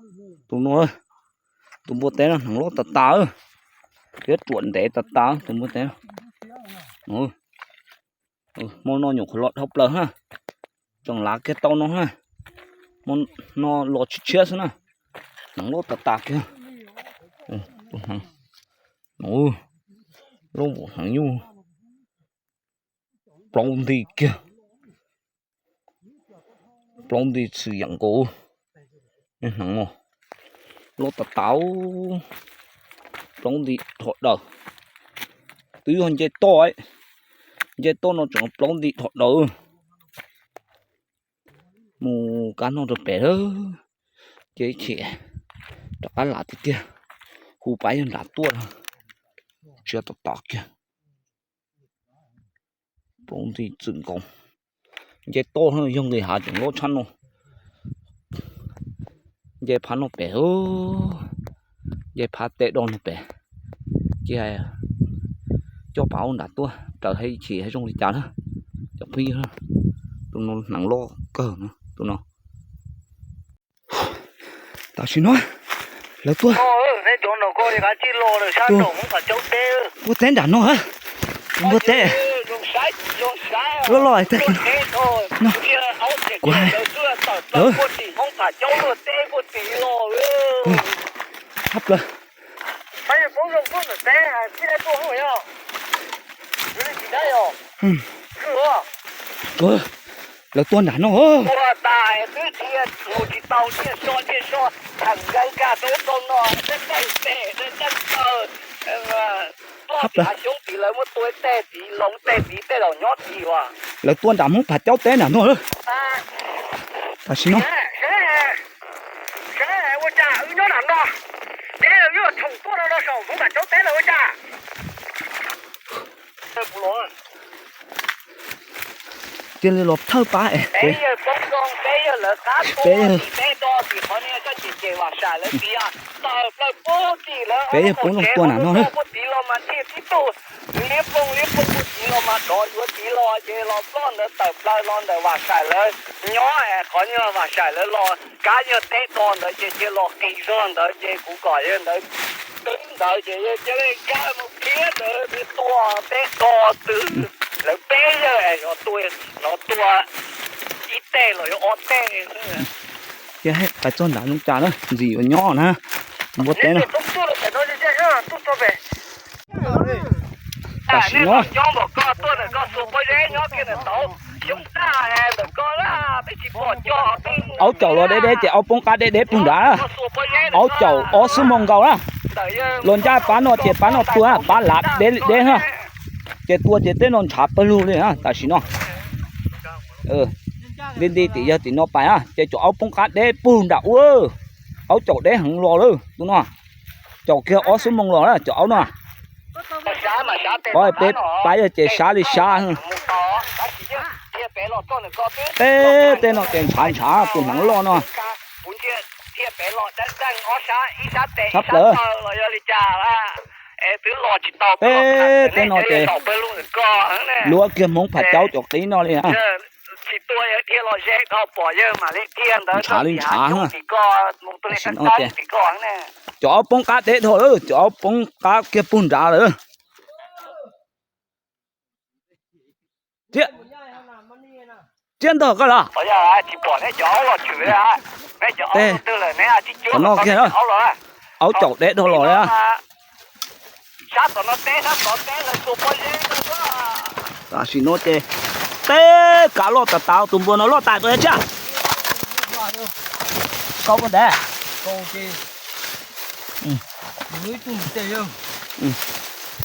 Tus no, tus npua teb no hneev loj tas tas, thiab ruam ntev tas tas tus npua teb no. Hmo no nyuam qhuav los dhau plaws na, tseem lav kiag tau no na. Hmo no los tshiab tshiab xwb na, hneev loj tas tas kiag. Lub hneev nyuj plaub nti kiag, plaub nti txwm yam nkaus. Hneev no loj tas tas, plaub nti dhos daws. Twb yog nce toj, nce toj no tseem plaub nti dhos daws. Mus kab noj rau pem lawm, ces ib chim rov qab lav tiag tiag. Hu pab yawg nram tuaj, tsis tom tom kiag. Plaub nti txwm nkaus. Nce toj yog nqis hav tseem loj tshaj no. Nce phab no pem, nce phab teb do no pem. Ces coj pab ua nram tuaj raws hais chim hais zoo li cas na. Cov phooj ywg, tus no hneev loj kawg no, tus no. Tam sim no lawv tuaj, npua teb nram no, npua teb loj loj tag kis no. Kuv hais, tshab plaws. Lawv tuaj nram no. Tshab plaws. Lawv tuaj nram Hmoob Phav Caub teb nram no lawm. Tam sim no cia li los thawj pab es peb, peb yawg poob zoo tuaj nram no na. Liab ploog liab ploog ua txiv los mas rov yuav txiv los ces los ploj ntawd tawm plaws los ntawm Vam Saim lawv nyob, qhov nyuag Vam Saim lawv los kab yawg teb do ntawd ces cia los qis zog ntawd ces kuv kom yawg ntawd twb ntawd ces yawg cia li nkag mus khiav ntawd tua teb do twb lawv peb yawg es no tua ib teg los yuav ob teg. Cia pais txog nram zoo cas na, ntxim yuav nyob na. Npua teb no. Tam sim no aub caum los deb deb ces aub poob qab deb deb pug nrad. Aub caum ob xuab moos nkaus na. Los ncaj pab no ces pab no tuag, pab lav deb li deb na. Ces tua ces tej no ntshav pawg lug li na tam sim no. Nti nti tim yawg tim no pais na ces caum aub poob qab deb pug nram ub. Aub caum deb heev los lawm tus no. Caum kiag ob xuab moos los na caum aub no. Pab yawg ces sab li sab. Tej tej no ces ntshav ntshav tus hneev loj no. Tshaj plaws. Tej tej no ces luav kiag Hmoob Phav Caub caum qib no li na. Ntshav li ntshav. Tam sim no ces caum aub poob qab deb dhau lawm, caum aub poob qab kiag pug nrad lawm. Tsiab ntog koj los. Tej, qhov no kiag, aub caum deb dhau los li. Tam sim no ces tej kav loj tas tas, tus npua no loj tas tus tsiab. Koj ntev.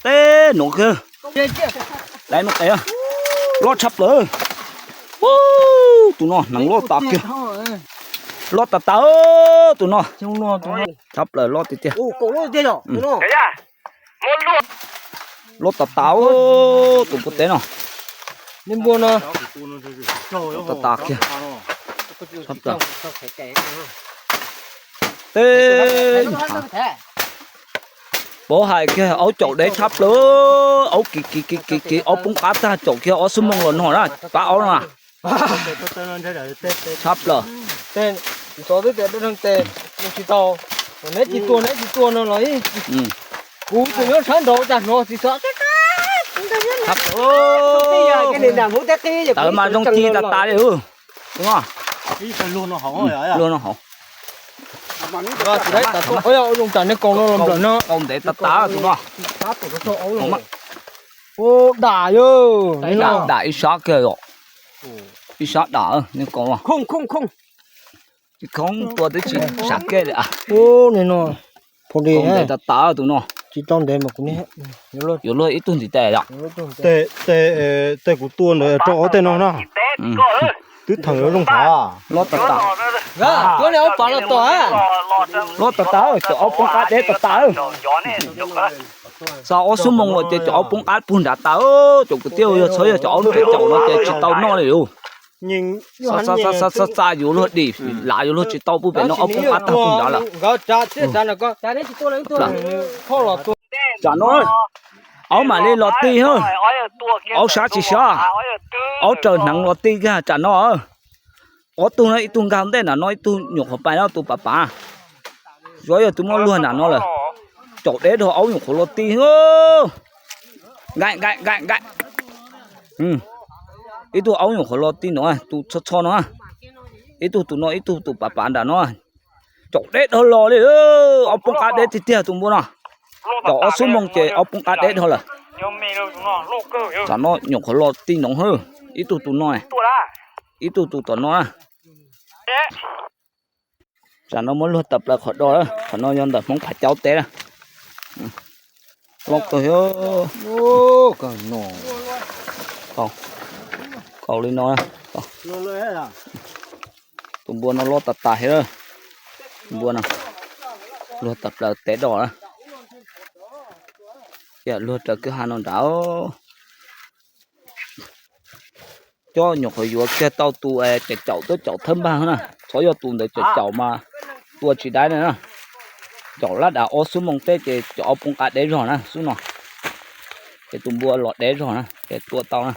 Tej no kiag, loj tshaj plaws. Tus no hneev loj tas kiag, loj tas tas tus no. Tshaj plaws loj tiag tiag. Loj tas tas tus npua teb no. Loj tas tas kiag. Tshaj plaws. Tej, pov hais kiag aub caum deb tshaj plaws, aub kiv kiv kiv kiv kiv aub poob qab tag caum kiag ob xuab moos los no na, pab aub no. Tshaj plaws. Mus tsis tau, neb tsis tua neb tsis tua no los kuv tseem nyob sab nraud tag no tsis xav. Tawv mas zoo ci tas tas li. Tus no, luag no hauv. Zoo tas neb kaus no los nplawm no. Kaus ntev tas tas tus no. Dam yog dam ib sab kiag yom. Ib sab dam neb kaus no. Tsis khoob tua twb tsis sav kiag li. Kaus ntev tas tas tus no. Tsis tau ntev mas kuv yuav luag ib tug ntiv tes yom. Tej kuv tua ntawd rau ob tej no na. Twb theem yuav zoo thav. Loj tas tas. Loj tas tas, cov aub poob qab deb tas tas. Xa ob xuab moos los ces cov aub poob qab puag nrad tas. Cov kwv tij, yog txhob yog cov aub nrad caum no ces tsis tau noj li lauj. Xa xa yuav luag dim, lav yuav luag tsis tau puag pem no, aub poob qab tag puag nrad lawm. Tsam no aub mam li los ti, aub sab tsis sab, aub raws hneev los ti kiag tsam no. Ob tug no, ib tug nkag ntej nram no, ib tug nyuam qhuav pais no, tus pav pav. Xyov yog tus muab luag nram no lawm. Caum deb dhau, aub nyuam qhuav los ti. Nqaim nqaim nqaim nqaim. Ib tug aub nyuam qhuav los ti no, tus txho txho no. Ib tug tus no, ib tug tus pav pav nram no. Caum deb dhau los li, aub poob qab deb tiag tiag tus npua no. Caum ob xuab moos ces aub poob qab deb dhau lawm. Tsam no nyuam qhuav los ti no, ib tug tus no, ib tug tus tom no. Tsam no muab luag tawm plaws qhov do, qhov no yog ntawm Hmoob Phav Caub teb na. Loj kawg, kaus li no. Tus npua no loj tas tas thiab. Npua no luag tawm plaws teb do na. Luag raws kwj ha no nrad. Cov nyuam qhuav yuav kiag tau tus caum caum tuaj caum thawb npag na, txhob yog tus ntawd caum caum mas tua tsis dai na. Caum lab dav ob xuab moos tej ces cov aub poob qab deb zog na xub no. Ces tus npua los deb zog na ces tua tau na.